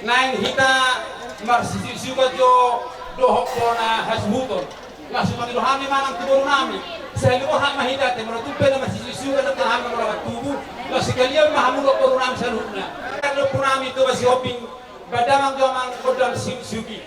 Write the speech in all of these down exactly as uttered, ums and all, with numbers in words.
Naeng hita marsisiusiuan jo dohot bona hasuhuton. Laos mangido hami manang tu boru nami. Sai lumoha ma hita te molo tung pe na marsisiusiuan dohot hami molo tubu. Laos sekalian ma hamu dohot boru nami saluhutna. Kan dohot boru nami tu basi hoping. Ba damang jo amang gondang siusiuki.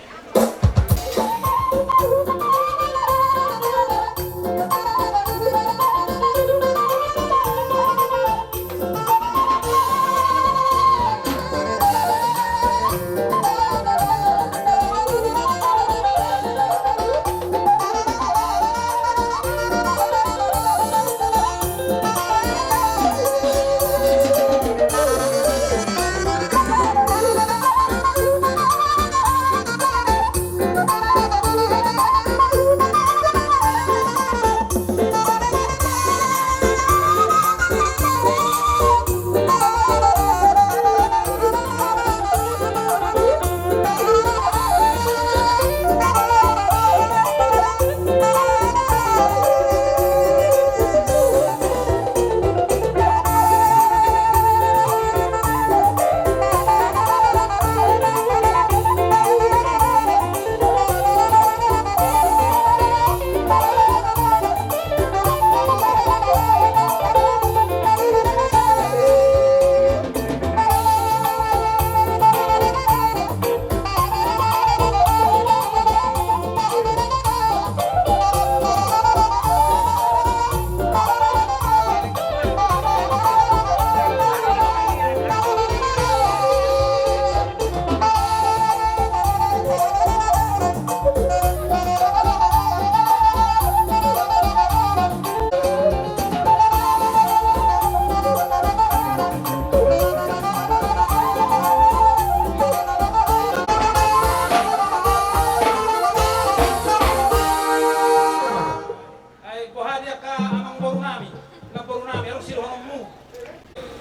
Ai boha di angka amang boru nami, amang boru nami, adong sidohononmu.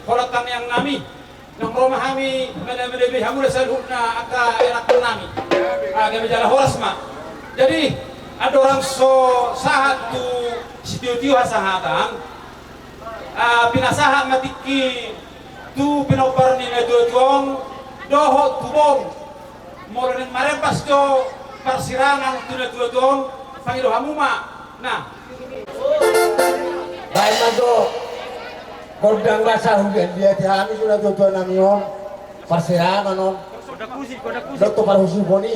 Holan tangiang nami, nang ro ma hami manabe-nabe hamu da saluhutna angka ianakhon nami. Ah, gabe jala horas ma. Jadi, andorang so sahat tu sitiotio hasahatan, ah, pinasahat ma tingki tu pinompar ni natuatua on dohot tu boru. Molo naeng marembas jo parsirangan tu natuatua on, pangido hamu ma. Nah. Baen ma jo gondang basa hulian dia di hami tu natuatua nami on. Parsirangan on. Doktor parhusupon i.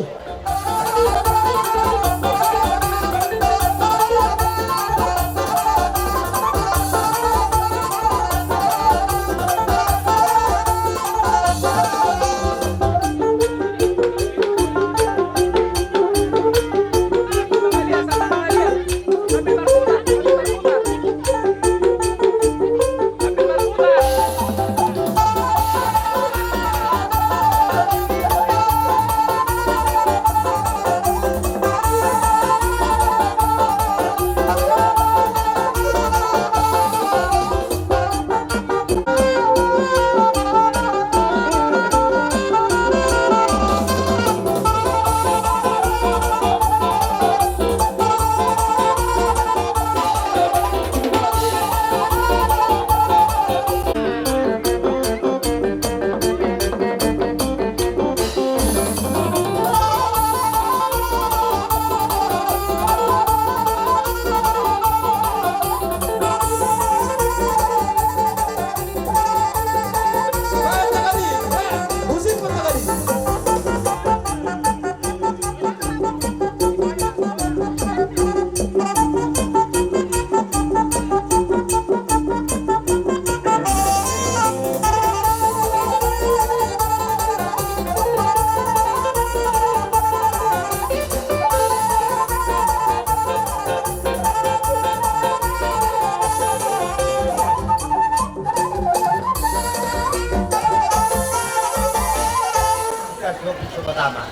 Tama,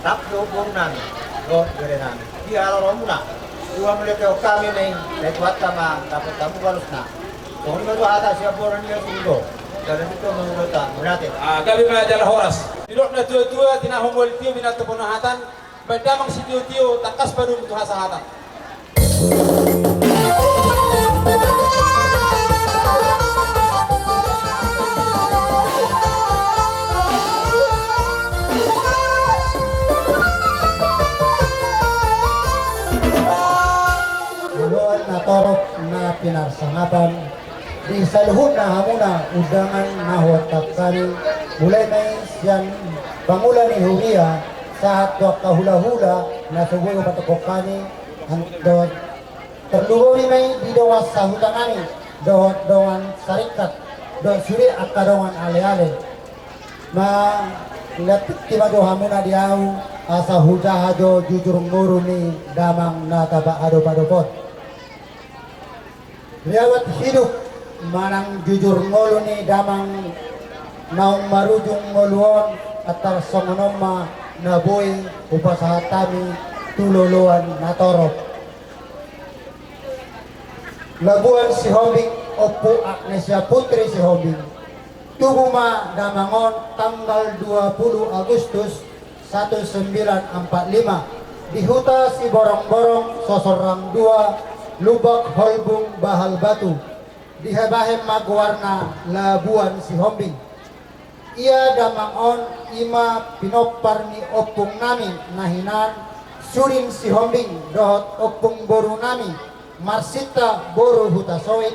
rap do boru nami dohot bere nami. Di haloromuna, ua melihat hami ma i, sai Tuhanta ma dapot hamu balusna. Songon i ma do hata sian boru ni na tudo. Jala di tongtong mangulota murate. Ah, gabe ma jala horas. Didok na tuatua, tinahu moli tio binatto pono hatan. Baen damang sitiotio, tangkas padomu tu hasahatan. Oloan na torop na pinarsangapan di saluhutna hamuna undangan na huontang hami, mulai ma i sian pangula ni huria sahat tu angka hulahula na so boi hupatongkon hami, dohot tarlumobi ma i di dongan sahuta nami dohot dongan saringkat dohot sude angka dongan aleale. Mangulahon tingki ma jo hamuna di ahu asa hujaha jo jujur ngolu ni damang na tapaadop-adop on. Liawat hidup manang jujur ngolu ni damang naung marujung ngolu on, antar songon on ma na boi hupasahat hami tu loloan na torop. Labuan Sihombing, Ompu Agnesia Putri Sihombing. Tubu ma damang on tanggal dua puluh Agustus seribu sembilan ratus empat puluh lima di huta Siborongborong, Sosorang dua, Lubak Holbung, Bahal Batu. Dibahen ma goarna Labuan Sihombing. Ia damang on i ma pinompar ni ompung nami na hinan Sudin Sihombing dohot ompung boru nami Marsinta boru Hutasoit,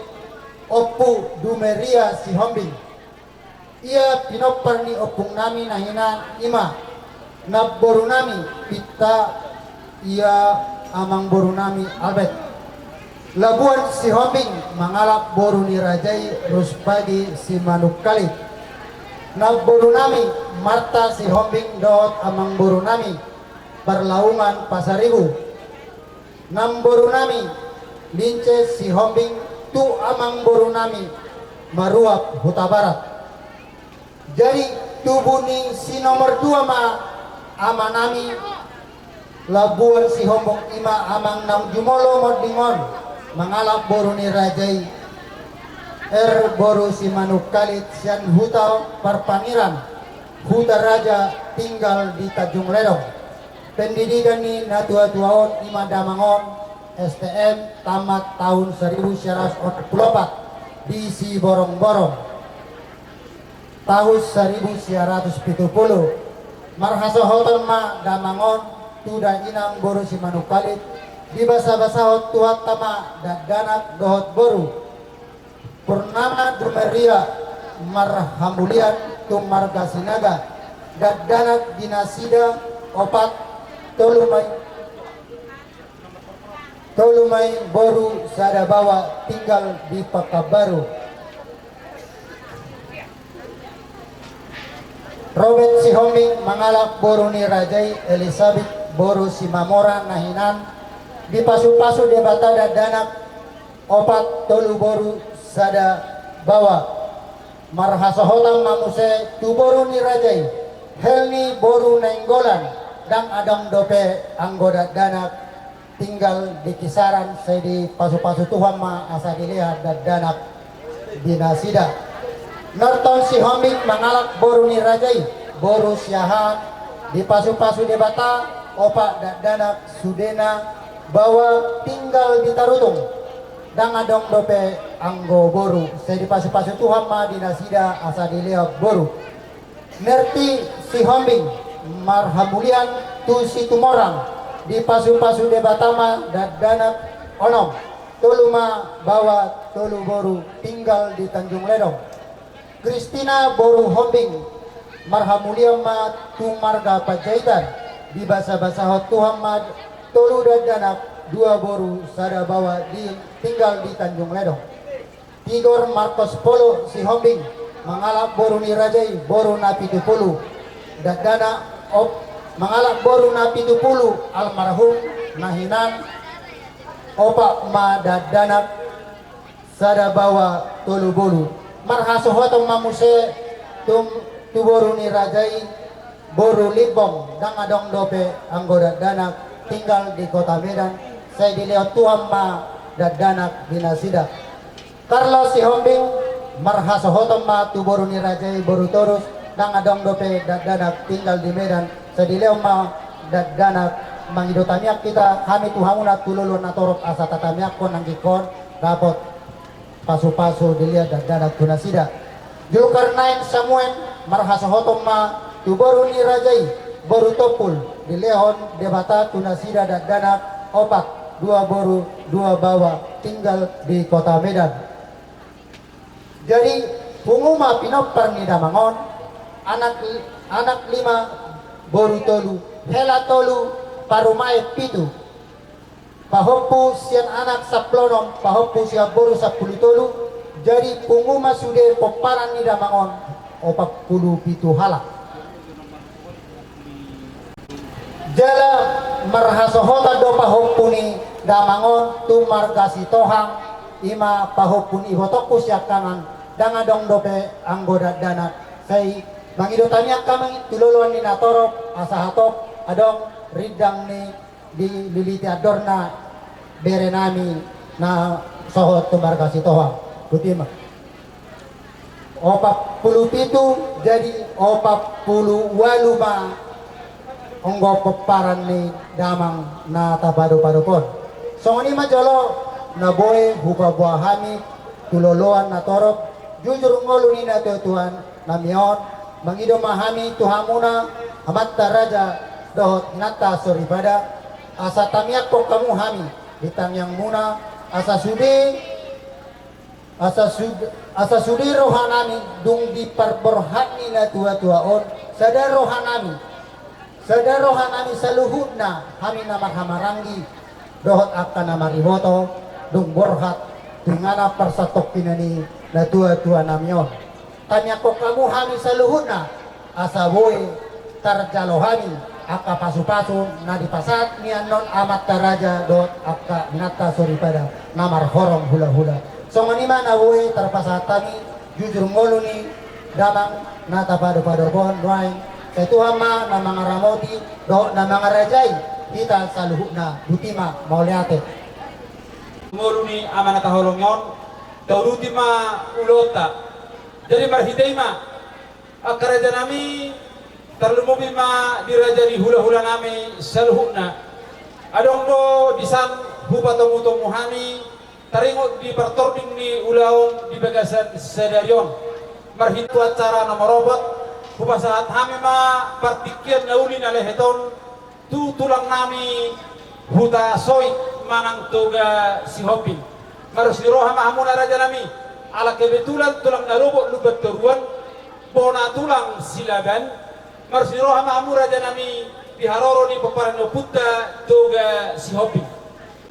Ompu Dumeria Sihombing. Ia pinompar ni ompung nami na hinan i ma namboru nami Pinta, ia amangboru nami Albert. Labuan Sihombing mangalap boru ni raja i Ruspagi Simanungkalit. Namboru nami Marta Sihombing dohot amangboru nami Parlaungan Pasaribu. Namboru nami Lince Sihombing tu amangboru nami Maruap Hutabarat. Jadi tubu ni si nomor dua ma ama nami Labuan Sihombing, i ma amang naung jumolo monding on mangalap boru ni raja i, R boru Simanungkalit, sian huta Parpangiran, Hutaraja, tinggal di Tanjung Ledong. Pendidikan ni natuatua on i ma damang on S T M tamat tahun seribu sembilan ratus empat puluh empat di Siborongborong. Tahun seribu sembilan ratus pitu puluh, marhasohotan ma damang on tu dainang boru Simanungkalit, dibasabasahon Tuhanta ma dakdanak dohot boru. Purnama Dumeria marhamulian tu marga Sinaga, dakdanak di nasida opat, tolu ma i, tolu ma i boru sada baoa, tinggal di Pekanbaru. Robert Sihombing mangalap boru ni raja i Elisabet boru Simamora na hinan, dipasupasu Debata dakdanak opat, tolu boru sada baoa. Marhasohotan ma muse tu boru ni raja i, hel ni boru Nainggolan, ndang adong dope anggo dakdanak tinggal di kisaran, sai dipasupasu Tuhan ma asa dilehon dakdanak di nasida. Norton Sihombing mangalap boru ni raja i, boru Siahaan, dipasupasu Debata opat dakdanak, sudena baoa, tinggal di Tarutung. Ndang adong dope anggo boru, sai dipasupasu Tuhan ma di nasida asa dilehon boru. Nerti Sihombing marhamulian tu Situmorang, dipasupasu Debata ma dakdanak onom, tolu ma baoa, tolu boru, tinggal di Tanjung Ledong. Kristina boru Hombing marhamulian ma tu marga Panjaitan, dibasabasahon Tuhan ma tolu dakdanak, dua boru sada baoa, di, tinggal di Tanjung Ledong. Tigor Markos Polo Sihombing mangalap boru ni raja i, boru Napitupulu, dakdanak op-, mangalap boru Napitupulu almarhum na hinan, opat ma dakdanak, sada baoa, tolu boru. Marhasohotan ma muse tu, tu boru ni raja i, boru Limbong, ndang adong dope anggo dakdanak tinggal di Kota Medan, sai dilehon Tuhan ma dakdanak di nasida. Carlos Sihombing, marhasohoton ma tu boru ni raja i boru Torus, ndang adong dope dakdanak tinggal di Medan, sai dilehon ma dakdanak. Mangido tangiang hita hami tu hamuna tu loloan na torop asa tatangiangkon anggikon dapot pasupasu dilehon dakdanak tu nasida. Julkarnain Samuel, marhasohoton ma tu boru ni raja i boru Tompul, dilehon Debata tu nasida dakdanak opat, dua boru dua baoa tinggal di Kota Medan. Jadi pungu ma pinompar ni damang on, anak, anak lima, boru tolu, hela tolu, parumaen pitu, pahompu sian anak sampulu onom, pahompu sian boru sampulu tolu. Jadi pungu ma sude pomparan ni damang on opat pulu pitu halak. Jala marhasohotan do pahompu ni damang on tu marga Sitohang, i ma pahompu ni ibotongku siangkangan, ndang adong dope anggo dakdanak. Sai mangido tangiang hami tu loloan ni na torop asa hatop adong rindang ni dililiti andorna berenami na sohot tu marga Sitohang. Botima. Opat pulu pitu, jadi opat pulu ualu ma anggo pomparan ni damang na tapadopadop on. Songon i ma jolo na boi hupaboa hami tu loloan na torop, jujur ngolu ni natuatuanami on. Mangido ma hami tu hamuna amanta raja dohot inanta soripada, asa tangiangkon hamu hami di tangiangmuna, asa sude, asa sud-, asa sude rohanami dung diparborhat ni natuatua on, sada rohanami, sada rohanami saluhutna, hami na marhahamaranggi dohot angka na mariboto, dung borhat tu inganan parsatongkinan ni natuatuanami on. Tangiangkon hamu hami saluhutna, asa boi tarjalo hami angka pasupasu na dipasahat ni annon amanta raja dohot angka inanta soripada na marhorong hulahula. Songon i ma na boi tarpasahat hami, jujur ngolu ni damang na tapadopadop on nuaeng. Sai Tuhan ma na mangaramoti dohot na mangarajai hita saluhutna. Botima, mauliate. Ngolu ni ama na taholongi on, tauduti ma ulaonta. Jadi marhite i ma, angka rajanami, tarlumobi ma di raja ni hulahulanami saluhutna. Adong do disan hupatomutomu hami, taringot di partording ni ulaon di bagasan sadari on. Marhite tu acara na maropot, hupasahat hami ma partingkian na uli na lehet on tu tulangnami Hutasoit manang Toga Sihombing. Marlas ni roha ma hamuna rajanami, ala kebetulan tulang na robot Lumban Toruan, bona tulang Silaban. Marlas ni roha ma hamu rajanami di haroro ni pomparan ni ompunta Toga Sihombing.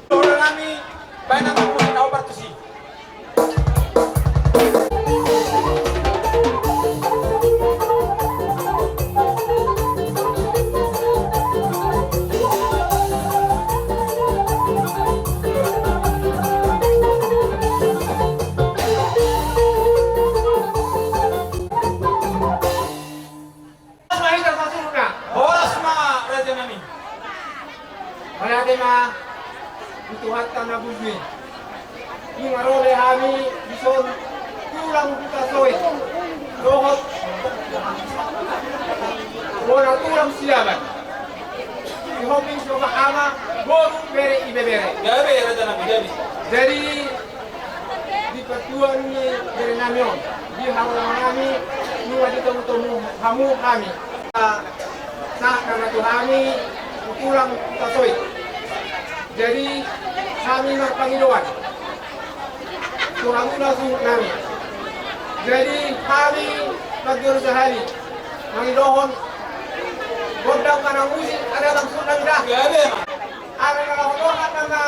Rajanami, baen ma hamu na hombar tusi. Horas ma hita saluhutna. Horas ma rajanami. Mauliate ma tu Tuhanta na bujui. Nunga ro be hami dison tulang Hutasoit dohot bona tulang Silaban. Sihombing, Sihombing ama, boru, bere, ibebere. Gabe rajanami, gabe. Jadi di patuan ni berenami on, di haholonganami, nunga ditomutomu hamu hami. Sahat ma tu hami tu tulang Hutasoit. Jadi hami marpangidoan tu hamuna suhutnami. Jadi hami marjolo sahali mangidohon gondang manang musik, ada bang suhutnami da. Gabe ma. Ala na laho roha na na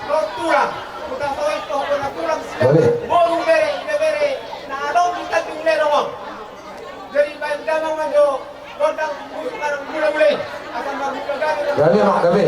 ro tulang Hutasoit, toho bona tulang Silaban, boru, bere, ibebere na adong di Tanjung Lerong on. Jadi baen damang ma jo gondang musik manang hulahula i. Asa marhula gabe. Gabe ma, gabe.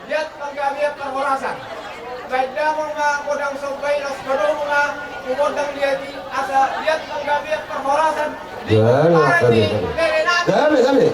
Liat panggabean parhorasan. Baen damang ma godang somba i, laos padomu ma tu gondang liat i, asa liat panggabean parhorasan. Gabe, gabe, gabe. Gabe, gabe.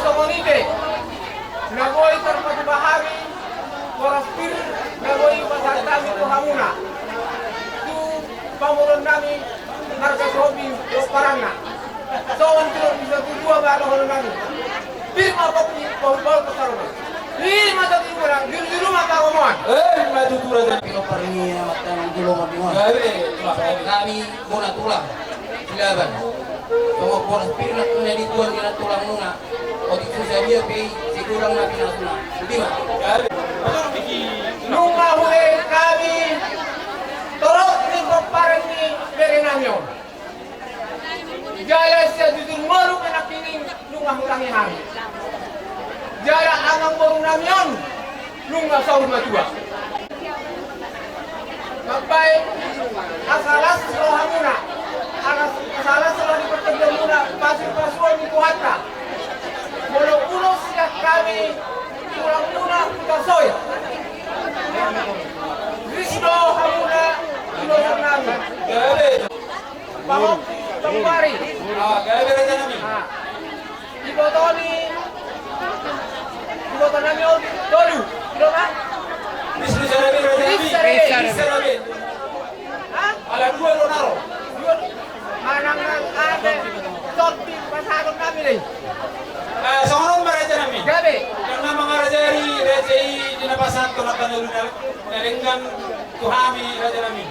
Songon i pe, na boi tarpatupa hami boras pir, na boi pasahat hami tu hamuna, tu pamoruon nami marga Sihombing pomparanna. Songon tu bisa tu dua ba dohonon nami. Pir ma pongki, pahupahul pansalongan. I ma tadi muna, jurujuru ma pangomoan. Eh, ma tutu raja. Pinompar ni amat tangan jolo ma bingon. Gabe, tulang. Kami bona tulang. Silaban. Songon boras pir na di tuan ni na tulang muna. Otik so sadia pe i, sai godang na pinasuna. Boti ma. Nunga hubereng hami torop ni pomparan ni bere nami on. Jala sian jujur ngolu pe nangkining nunga hutangi hami. Jala amang boru nami on nunga saur matua. Mambaen asa las rohamuna, asa las roha ni partondion muna, pasu-pasuon ni Tuhanta. Molo ulos sian hami tulang muna Hutasoit, ris do hamuna ulosan nami. Pahompu, pahompu ari. Ah, gabe raja nami. Ah. Iboto ni, iboto nami on tolu. Tolu ma? Ris, ris, raja nami. Ris, ris, ris. Hah? Ala dua do na ro. Dua. Manang nang ate. Topi pasahaton nami dei. Eh, songon on ma raja nami. Gabe. Yang nama raja i, raja i di na pasahaton na panjolina. Na denggan tu hami raja nami.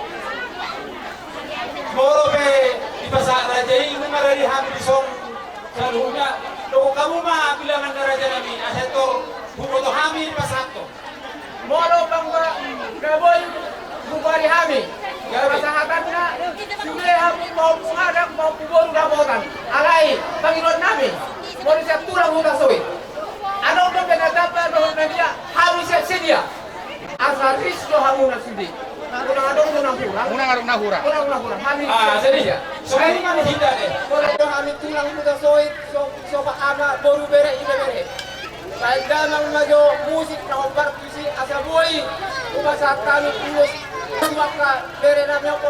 Molo pe dipasahat raja i, nunga rade hami dison saluhutna, dokkon hamu ma bilangan ni raja nami, asa tor huboto hami pasahathon. Molo pe nga boi hubuari hami pasahatanna, sude hamu pahompu adat, pahompu boru dapotan. Alai pangidoan nami, molo sian tulang Hutasoit, adong dope na tamba dohot na dia, hami siap sedia. Asa ris do hamuna sude. Unang adong do na hurang. Unang adong na hurang. Unang na hurang. Hami, ah, jadi sedia. Songon i ma di hita dei. Molo do hami tulang Hutasoit, so, sobat ama, boru, bere, ibebere. Baen damang ma jo musik na hombar tusi, asa boi hupasahat hami ulos tu angka bere nami on.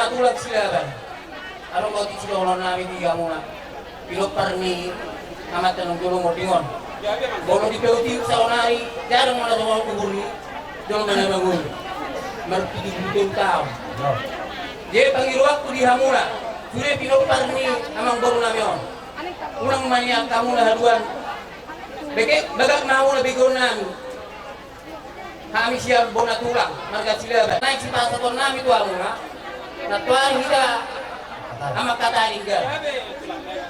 Tulang Silaban. Adong ma otik sidohonon nami di hamuna. Pinompar ni amanta naung jolo mording on. Molo dipeutihut saonari, jarang ma na songon uhur ni jolma na mangolu. Marpitu pulu tolu taon. Jadi pangidoanku di hamuna, sude pinompar ni amangboru nami on, unang ma nian hamuna haduan. Bege, bagak ma hamuna begeon nami. Hami sian bona tulang, marga Silaban. Naeng sipasahaton nami tu hamuna, nantoari hita amang hata dingga.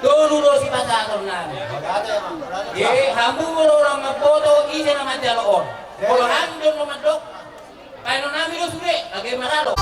Tolu do sipasahaton nami. Jadi hamu molo unang mamboto, ise na manjalo on? Molo hami do na mandok, baenon nami do sude, age maralo.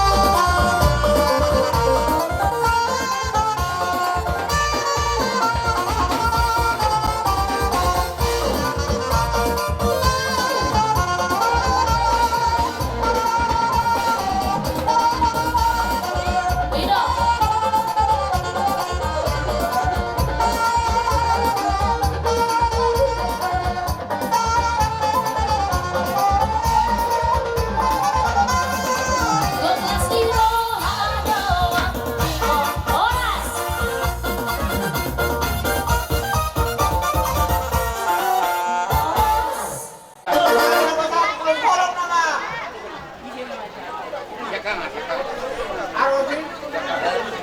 Aro di,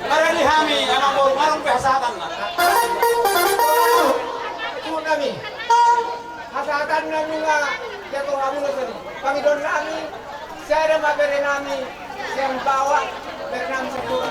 aro di hami, anak boru, marung pe hasahatanna. Suhut nami. Hasahatanna nunga jatuh hamuna seni. Pangidoan nami, sada ma bere nami sian bawah, bere nami satua.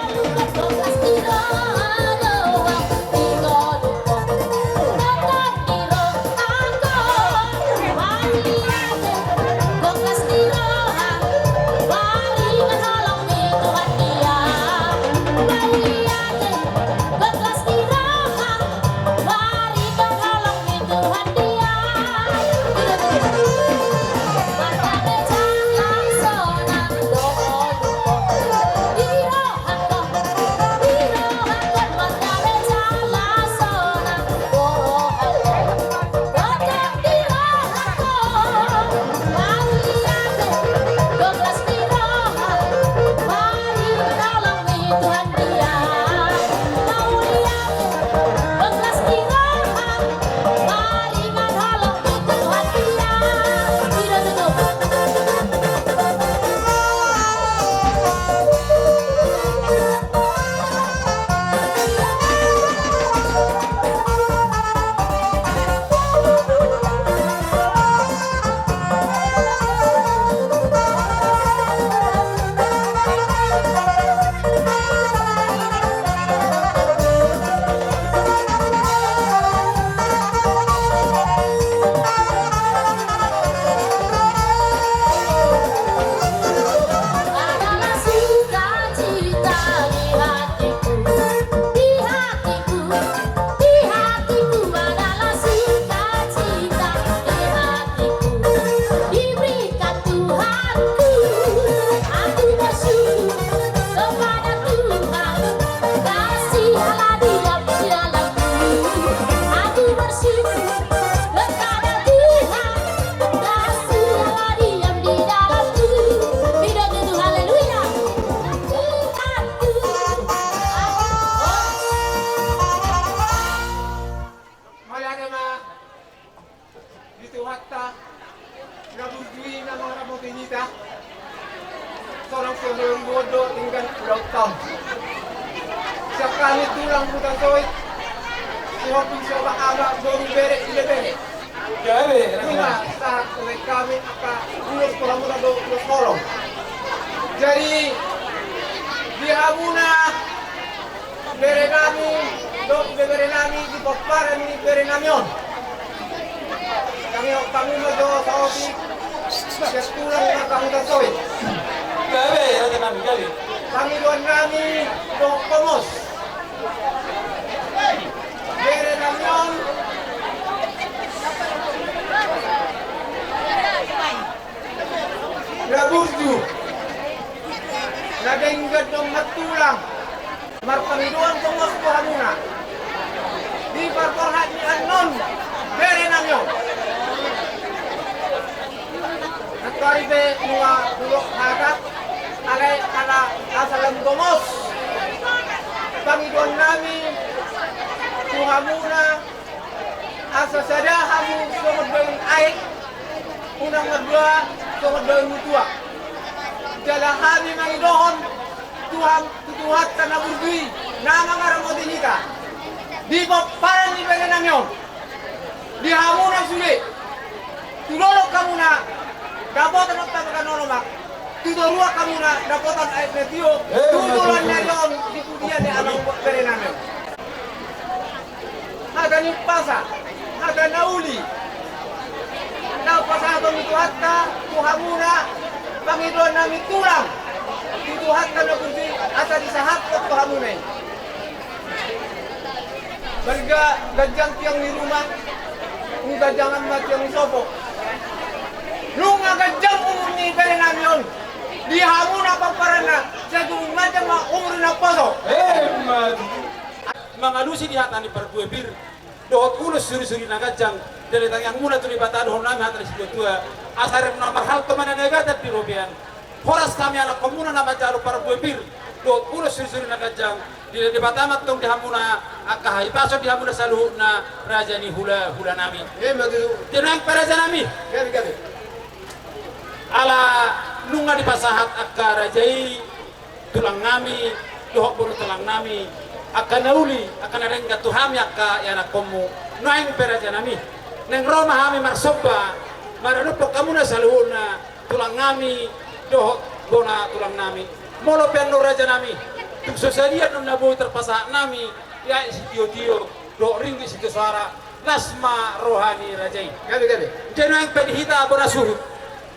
Mauliate ma di Tuhanta na burju i na mangaramoti hita. Sonang sonang bodo tinggal pulau tau. Siap kami tulang Hutasoit. Sihopi siapa kama boru bere ile bere. Bere. Ina sahat oleh kami angka ulos pola mula do ulos kolong. Jadi di hamuna bere nami, dohot ibebere nami, di pomparan ni bere nami on. Kami, kami ma jo saotik, sian tulang marga Hutasoit. Gabe, raja nami, gabe. Pangidoan nami, dohot komos. Bere nami on. Na burju. Na denggan do martulang. Marpangidoan komos tu hamuna. Di parparhat ni annon bere nami on. Nantoari pe nunga bulok hata. Alai ala asa lam komos. Pangidoan nami tu hamuna, asa sada hamu songon daun aek, unang mandua songon daun mutua. Jala hami mangidohon tu ham-, tu Tuhanta na burju i, na mangaramoti hita di pomparan ni bere nami on. Di hamuna sude, tu dolok hamuna dapotan ombak na lomak, tu toruan hamuna dapotan aek na tio, tu joloan ni ari on di pudian ni amang bere nami on. Hata ni umpasa, hata na uli, na hupasahat on ni Tuhanta tu hamuna, pangidoan nami tulang, tu Tuhanta na burju i, asa disahathon tu hamuna i. Balga ganjang tiang ni ruma, nunga ganjang ma tiang ni sopo. Nunga ganjang umur ni bere nami on, di hamuna pomparanna, sai tung ganjang ma umur na poso. Emma tutu. Mangalusi di hata ni parbue pir dohot ulos suri-suri na ganjang, dali tangiangmuna tu Debata dohonon nami hata ni situatua, asa rem na marhalto ma na nagatan di robean. Horas hami anakhonmuna na manjalo parbue pir dohot ulos suri-suri na ganjang, diida Debata ma antong di hamuna angka hahipason di hamuna saluhutna, raja ni hula-hula nami. Emma tutu. Di nuaeng pe raja nami. Gabe, gabe. Ala nunga dipasahat angka raja i tulang nami dohot boru tulang nami, angka na uli, angka na denggan tu hami angka ianakhonmu. Nuaeng pe raja nami, naeng ro ma hami marsomba maradophon hamuna saluhutna, tulang nami dohot bona tulang nami. Molo pe annon raja nami, tung so sadia annon na boi tarpasahat nami, i aek sitio-tio dohot ringgit sitio soara, las ma roha ni raja i. Gabe, gabe. Jadi nuaeng pe di hita bona suhut,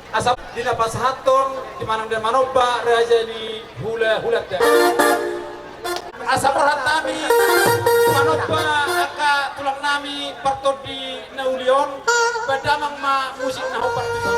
asa di na pasahathon di manang di na manomba raja ni hula-hulanta. Asa borhat hami manomba angka tulang nami partondi na uli on, bahen damang ma musik na hombar tusi.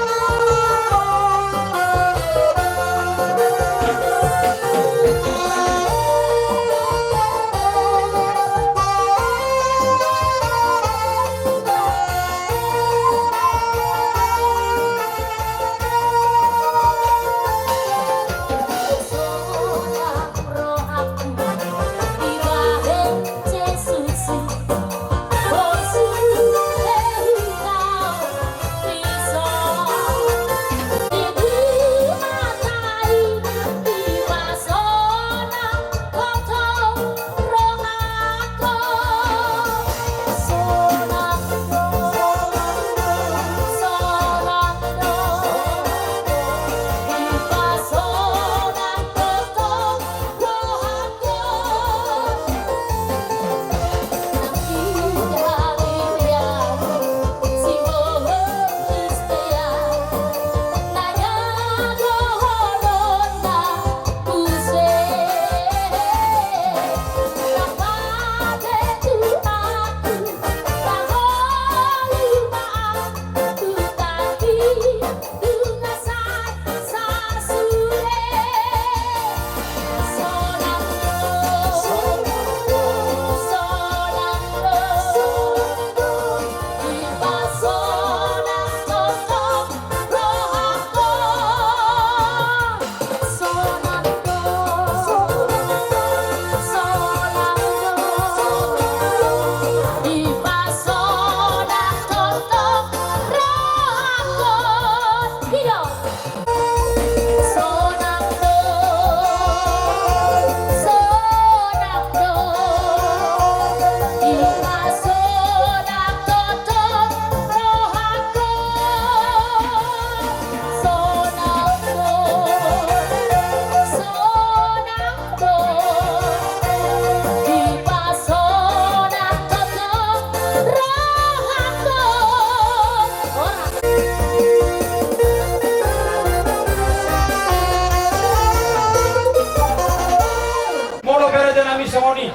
Molo pe raja nami songon i,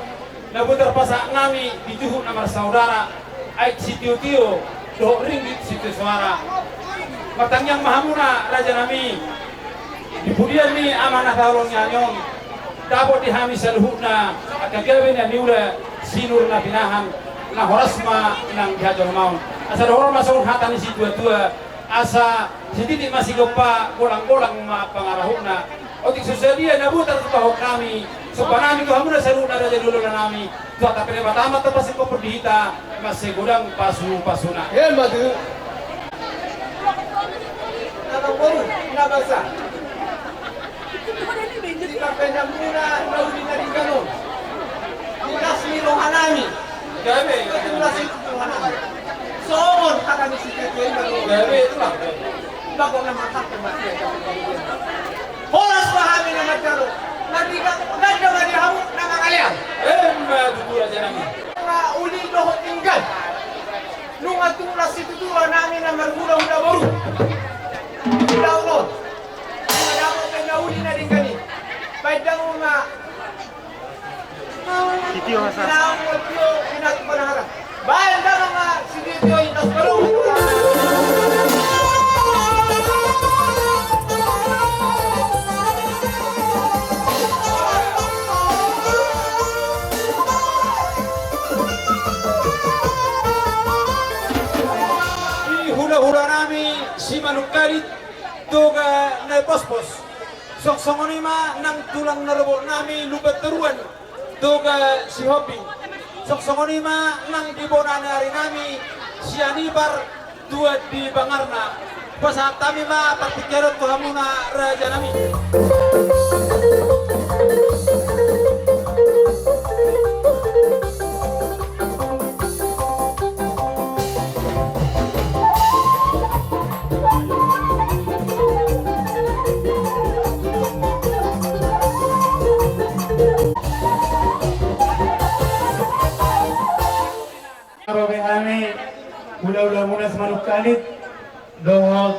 na boi tarpasahat nami di juhut na marsaudara, aek sitio-tio dohot ringgit sitio soara. Martangiang ma hamuna raja nami, di pudian ni amang na taholongi hami on, dapot di hami saluhutna angka gabe na niula, sinur na pinahan, na horas ma nang di hajolmaon. Asa dohonon ma songon hata ni situa-tua, asa sititik ma sigompa, golang-golang ma pangarahutna. Otik so sadia na boi tarpahomhon nami, somba nami tu hamuna saluhutna raja ni ulaon nami, Tuhanta pe Debata ma tarpasingkop di hita, mansai godang pasupasuna. Emma tutu. Na mangolu, na basa. Di parbahenanmuna na uli na denggan on, di las ni roha nami. Gabe. Di las ni roha nami. Songon hata ni si Ketua i ma. Gabe, Tulang. Bagot na manghatai ma. Horas ma hami na manjalo. Ganda ma di hamu na mangalean. Emma tutu raja nami. Na uli dohot denggan. Nunga tulang situtu roha nami na marhulahula boru. Ulaon on. Nunga dapot pe na uli na denggan i. Baen damang ma. Sitio hasa. Baen damang ma sitio i, na sipalongan. Di hulahula nami Simanungkalit, Toga Naipospos. Songon i ma nang tulang na robot nami Lumbantoruan, Toga Sihombing. Songon i ma nang di bona ni ari nami Sianipar, Tuan di Bangarna. Pasahat hami ma partingkian on tu hamuna raja nami. Ro be hami hulahula muna Simanungkalit dohot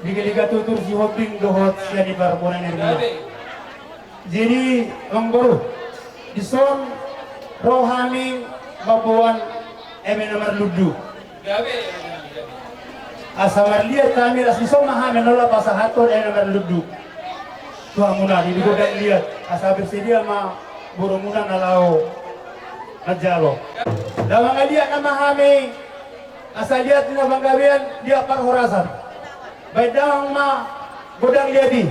Digaliga Tutur, Sihombing dohot Sianipar, bona ni ari. Jadi amangboru, dison ro hami mamboan eme na marlundu. Asa marliat hami, las dison ma hami na laho pasahathon eme na marlundu tu hamuna di godang liat, asa bersedia ma borumuna na laho manjalo. Damang, liat nama hami, asa liat ni na panggabean, liat parhorasan. Baen damang ma godang liat i.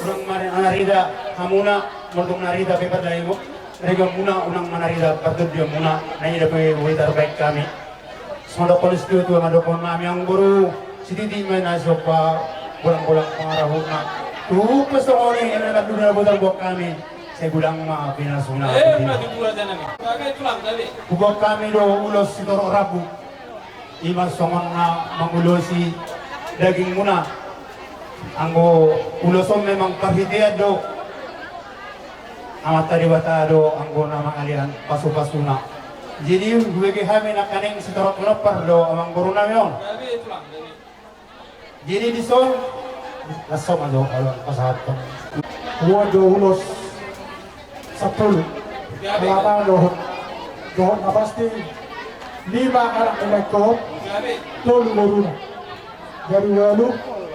Unang manarida hamuna, molo dung narida pe pardalanan i, regemuna unang manarida partondionmuna, na ida pe boi tarbaen hami. Songon dohonon ni situatua ma dohonon nami, amangboru, sititi ma na somba, bolangbolang pangarahutna. Tung pe songon i, eme na marlundu na boi tarboan hami, sai godang ma pinasuna. Emma tutu raja nami. Gabe, Tulang, gabe. Huboan hami do ulos sitorop rambu, i ma songon na mangulosi dagingmuna. Anggo ulos on memang parhitean do Amanta Debata do anggo na mangalean pasupasuna. Jadi hubege hami nangkaning sitorop pinompar do amangboru nami on. Jadi dison, laos ma jo olo pasahathon. Huboan jo ulos sampulu. Alana dohot, dohot na pasti lima anak ni Mengko, tolu boruna. Jadi ualu,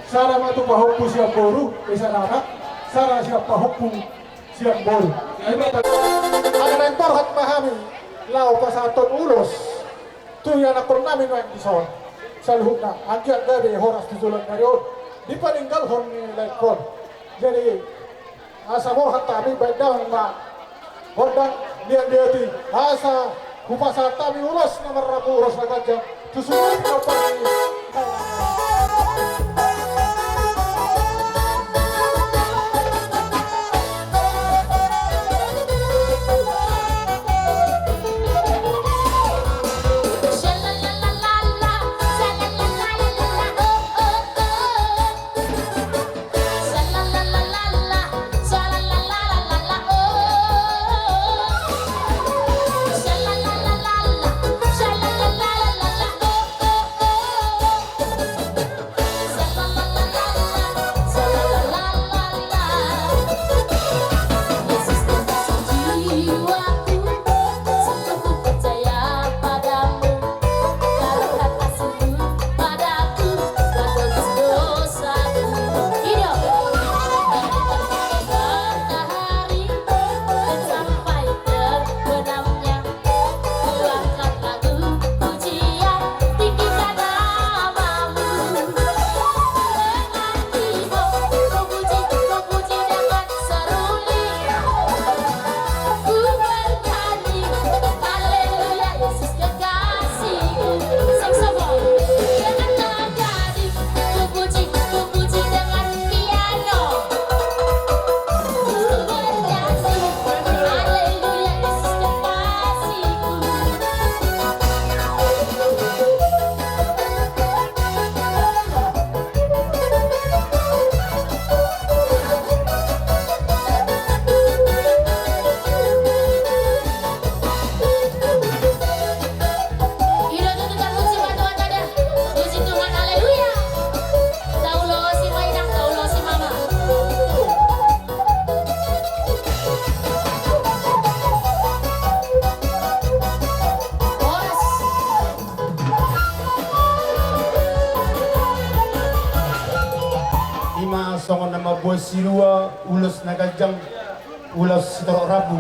Sada ma tu pahompu sian boru, eh, sada anak, sada sian pahompu sian boru. Ima tadi. Alai naeng borhat ma hami laho pasahathon ulos tu ianakhonnami nuaeng dison. Saluhutna, anggiat gabe horas tu joloan ni ari on, dipaninggalhon ni laengkon. Jadi, asa borhat hami baen damang ma gondang liat-liat i, asa hupasahat hami ulos na marrapu, ulos na ganjang tu suhut na pagi. Ima songon na mamboan silua ulos na ganjang, ulos sitorop rambu.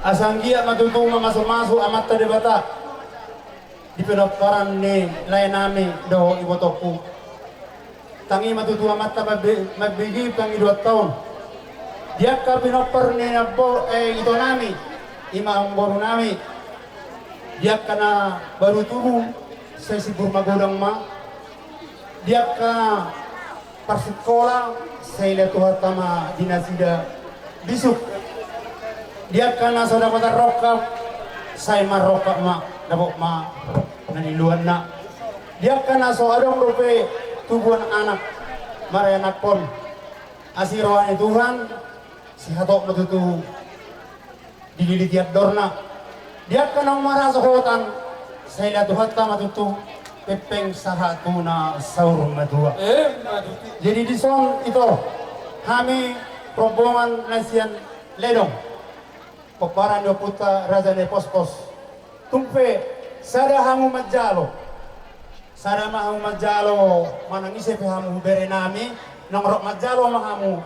Asa anggiat ma tutu mamasumasu Amanta Debata di pinomparan ni laenami dohot ibotongku. Tangi ma tutu Amanta mambe-, mambege pangidoanta on. Di angka pinompar ni nambo-, eh, itonami, ima amangborunami. Di angka na baru tubu, sai sibur magodang ma. Di angka parsikola, sai lehon Tuhanta ma di nasida bisuk. Di angka na so dapotan rongkap, sai marrongkap ma, dapot ma na niluluanna. Di angka na so adong dope tubuan anak, maranakhon. Asi roha ni Tuhan, sai hatop ma tutu dililiti andorna. Di angka naung marhasohotan, sai lehon Tuhanta ma tutu pengpeng sahat tu na saur matua. Emma tutu. Jadi dison ito, hami rombongan na sian Ledong, pomparan ni ompunta Raja Nai Pospos. Tung pe sada hamu manjalo, sada ma hamu manjalo, manang ise pe hamu berenami, naung rap manjalo ma hamu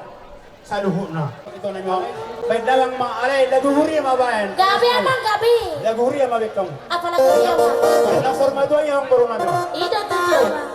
saluhutna. Ito nami on. Baen damang ma, alai lagu huria ma baen. Gabe, amang, gabe. Lagu huria ma baen hamu. Apa lagu huria, amang? Lagu saur matua i, amangborunami. Ito tutu, amang.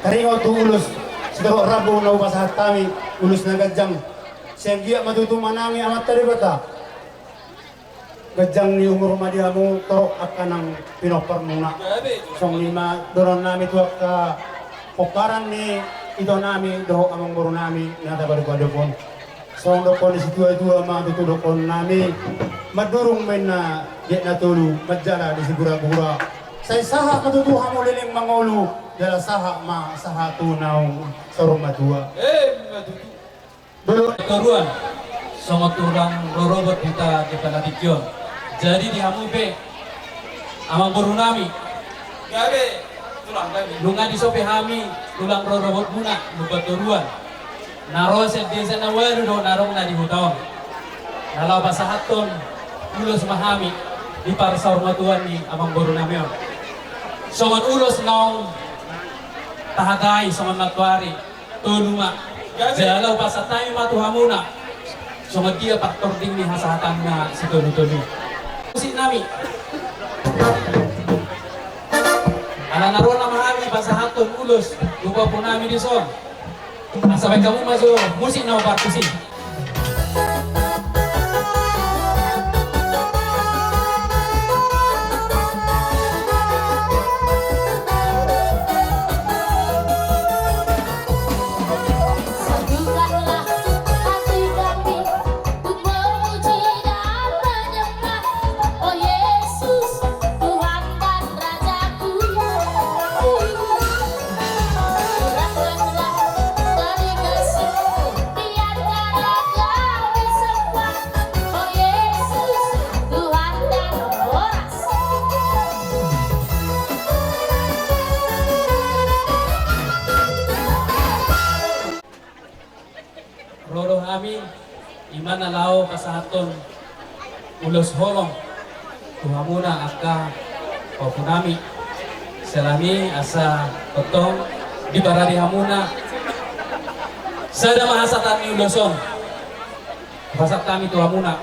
Taringot tu ulos sitorop rambu na hupasahat hami, ulos na ganjang. Sai anggiat ma tutu manangi Amanta Debata. Ganjang ni umur ma di hamu torop angka nang pinomparmuna. Songon i ma dohonon nami tu angka pomparan ni ito nami dohot amangboru nami na tapadopadop on. Songon dohonon ni situatua ma tutu dohonon nami, mandurung ma inna di aek na tolu, manjala di siguragura. Sai sahat ma tutu hamu leleng mangolu, jala sahat ma sahat tu naung saur matua. Emma tutu. Toruan, songon tulang rorobot hita di pala tingki on. Jadi di hamu pe, amangboru nami. Gabe, tulang gabe. Nunga disope hami tulang rorobotmuna, Lumban Toruan. Na ro sian desa na ualu dohot na adong na di huta on. Na laho pasahathon ulos ma hami di parsaurmatuaon ni amangboru nami on. Songon ulos naung tahatai songon nantoari. Tolu ma. Jala hupasahat hami ma tu hamuna songon dia partording ni hasahatanna sitolu-tolu. Musik nami. Ala na ro nama hami pasahathon ulos tu pahompu nami dison. Asa baen hamu ma jo musik na hupartusi. Ro do hami, ima na laho pasahathon ulos holong tu hamuna angka pahompu nami. Saleleng i asa tongtong diparade hamuna sada ma hasahatan ni ulos on. Pasahat hami tu hamuna.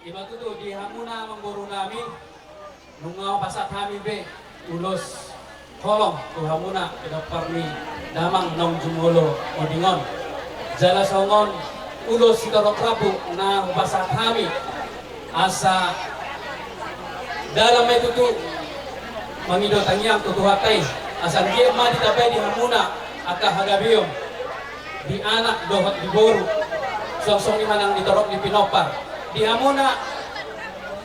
Ima tutu di hamuna amangboru nami, nunga hupasahat hami be ulos holong tu hamuna pinompar ni damang naung jumolo moding on. Jala songon ulos sitorop rambu na hupasahat hami, asa dalan ma i tutu mangido tangiang tu Tuhanta i, asa anggiat ma ditambai di hamuna angka hagabeon di anak dohot di boru, songon i ma nang di torop ni pinompar. Di hamuna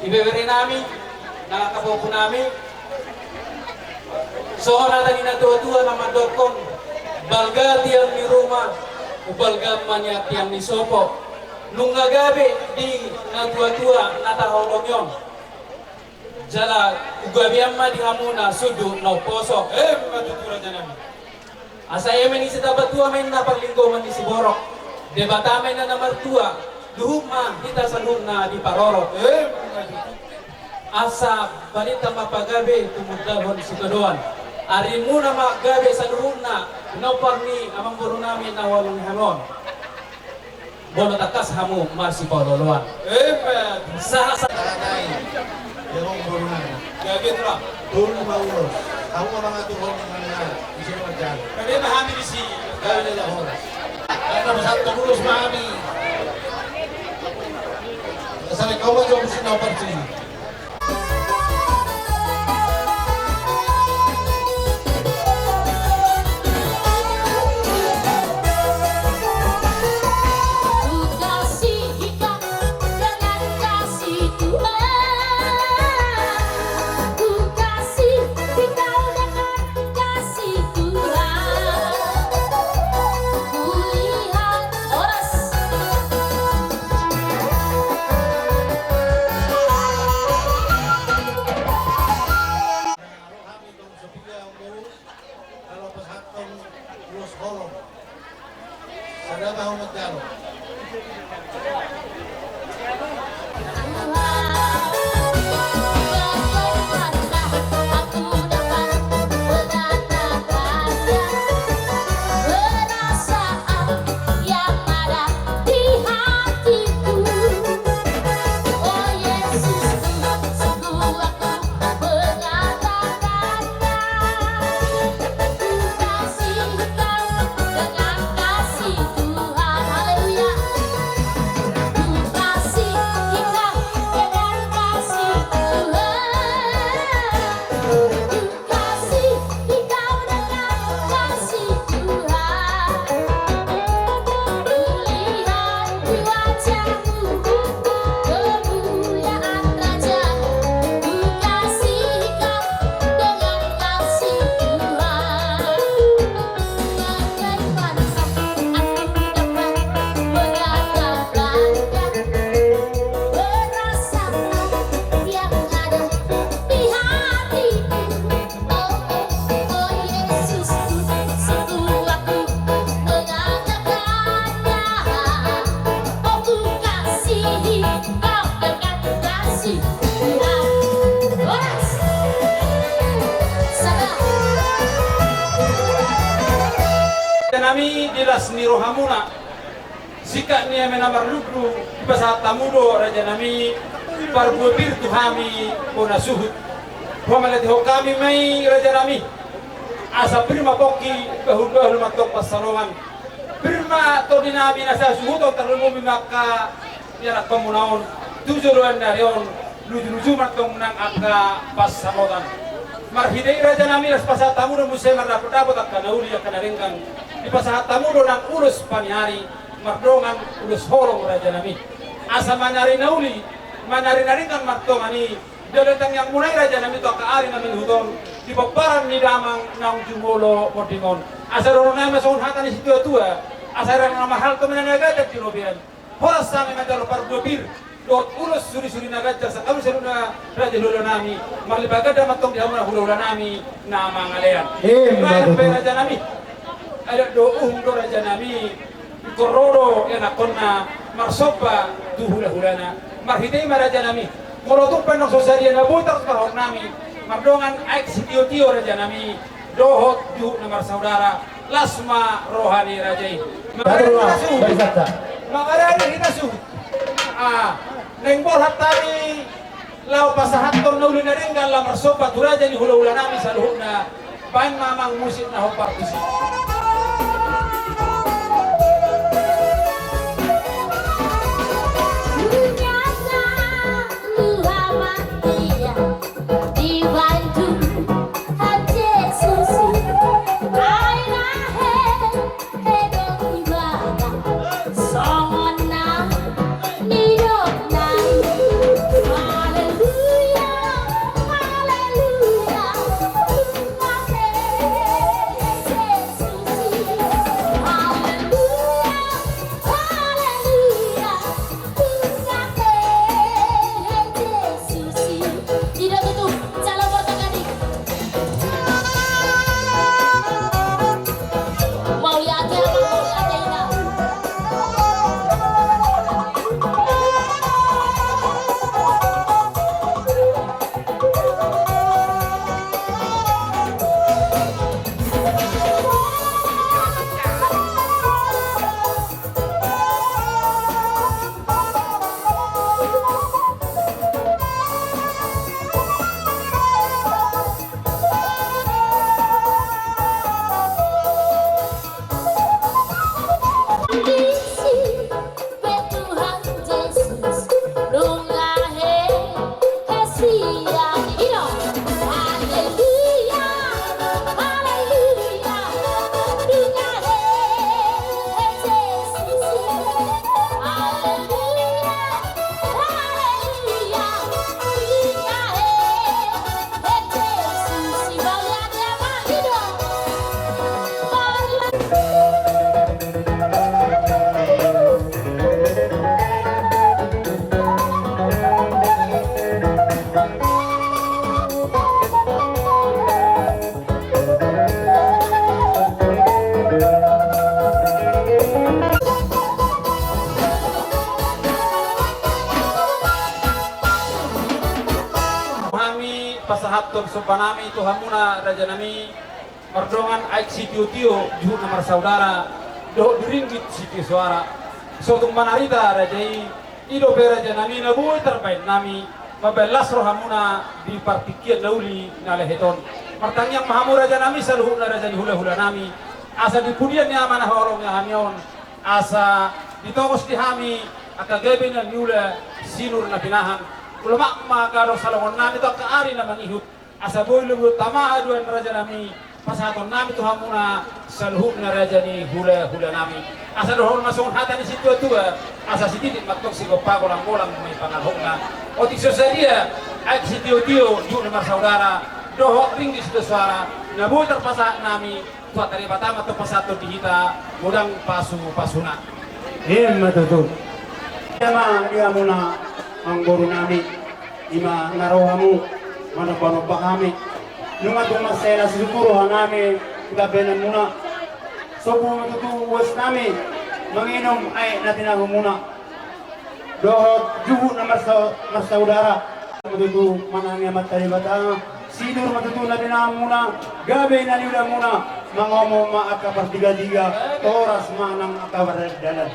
ibebere nami, nang angka pahompu nami, songon hata ni natuatua na mandokkon, balga tiang ni ruma, umbalga ma nian tiang ni sopo. Nunga gabe di natuatua na taholongi on. Jala gabean ma di hamuna sundut na umposo. Emma tutu raja nami. Asa eme ni sitabatua ma inna parlinggoman ni siborok. Debata ma inna na martua, luhut ma hita saluhutna diparorot. Emma tutu. Asa balintang ma pagabe tumundalhon sitadoan. Arimuna ma gabe saluhutna, pinompar ni amangboru nami na huholongi hami on. Molo tangkas hamu marsipaolooloan. Emma. Sahat, sahat. Gabe tulang. Tolu ma ulos. Hamu ma mangaturhon. Gabe ma hami disi. Gabe tulang. Karena bersatu ulos ma hami. Sampai kau ma jo musik na partusi. Ada mau menjawab? Nami di las ni rohamuna. Singkat ni eme na marlundu, dipasahat hamu do raja nami, parbue pir tu hami bona suhut. Huamangaliatehon hami ma i raja nami. Asa pir ma pongki, bahul-bahul ma tong pansalongan. Pir ma tondi nami na sasuhuton, tarlumobi ma angka ianakhonmuna on tu joloan ni ari on, luju-luju ma tong nang angka pansamotan. Marhite i raja nami, las pasahat hamu do muse mardapot-dapot angka na uli angka na denggan. Dipasahat hamu do nang ulos paniari, mardongan ulos holong raja nami. Asa manari na uli, manari na denggan ma tong i, jala tangiangmuna i raja nami tu angka ari na mangihut on, di pomparan ni damang naung jumolo monding on. Asa dohonon nami ma songon hata ni situa-tua, asa rang na mahalto ma na ganjang di robean. Horas hami manjalo parbue pir dohot ulos suri-suri na ganjang sian hamu saluhutna raja hulahula nami, marlipatganda ma tong di hamu na hulahula nami na mangalean. Ima tutu. Raja nami, adat dohot uhum do raja nami, ingkon ro do ianakhonna marsomba tu hulahulana. Marhite i ma raja nami, molo tung pe naung so sadia na boi tarsomba nami, mardongan aek sitio-tio raja nami, dohot juhut na marsaudara, las ma roha ni raja i. Mangarade hita suhut. Mangarade hita suhut. Ah, naeng borhat hami laho pasahathon na uli na denggan laho marsomba tu raja ni hulahula nami saluhutna. Baen ma amang musik na hombar tusi. Pasahathon somba nami tu hamuna raja nami, mardongan aek sitio-tio, juhut na marsaudara, dohot di ringgit sitio soara. So tung manarita raja i, i dope raja nami na boi tarbaen nami, mambaen las rohamuna di partingkian na uli na lehet on. Martangiang ma hamu raja nami saluhutna raja ni hula-hula nami, asa di pudian ni ama na huhaholongi hami on, asa ditogos di hami angka gabe na niula, sinur na pinahan. Ulamak ma angka adong salongon nami tu angka ari na mangihut, asa boi lobi tama haduan raja nami, pasahaton nami tu hamuna saluhutna raja ni hula-hula nami. Asa dohonon ma songon hata ni situa-tua, asa sititik ma tong sigompa, golang-golang ma i pangalhokna. Otik so sadia aek sitio-tio, juhut na marsaudara, dohot ringgit sitio soara na boi tarpasahat nami, Tuhanta Debata ma tong pasahathon di hita godang pasu-pasuna. Ima tutu. Ia ma di hamuna amangboru nami, ima na ro hamu manomba-nomba hami. Nunga tung mansai las tutu roha nami di pambaenanmuna. Sobu ma tutu uas nami manginum aek na tinahumuna dohot juhut na marsa-, marsaudara. Tutu manang Amanta Debata, sinur ma tutu na pinahanmuna, gabe na niulamuna, mangomo ma angka partiga-tiga, toras ma nang angka pardalan.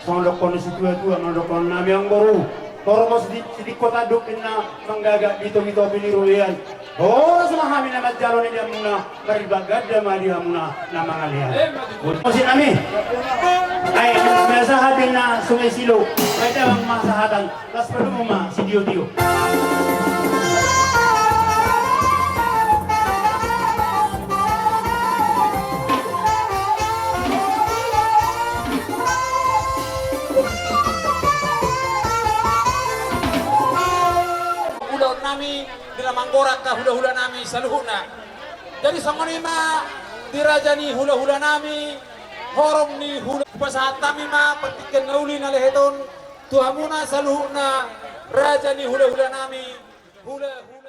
Songon dohonon ni situa-tua, songon dohonon nami amangboru, torop ma sidi-, sidingkot anduk ninna, manggagak di topi-topi ni robean. Horas ma hami na manjalo na di hamuna, marlipat ganda ma di hamuna na mangalean. Musik nami. Ai, na sahat di na Sungai Silo, ai, damang ma sahatan, las palumu ma sitio-tio. Ulaon nami, di na manggora angka hula-hula nami saluhutna. Jadi songon i ma di raja ni hula-hula nami, horong ni hula, hupasahat hami ma partingkian na uli na lehet on tu hamuna saluhutna raja ni hula-hula nami, hula-hula.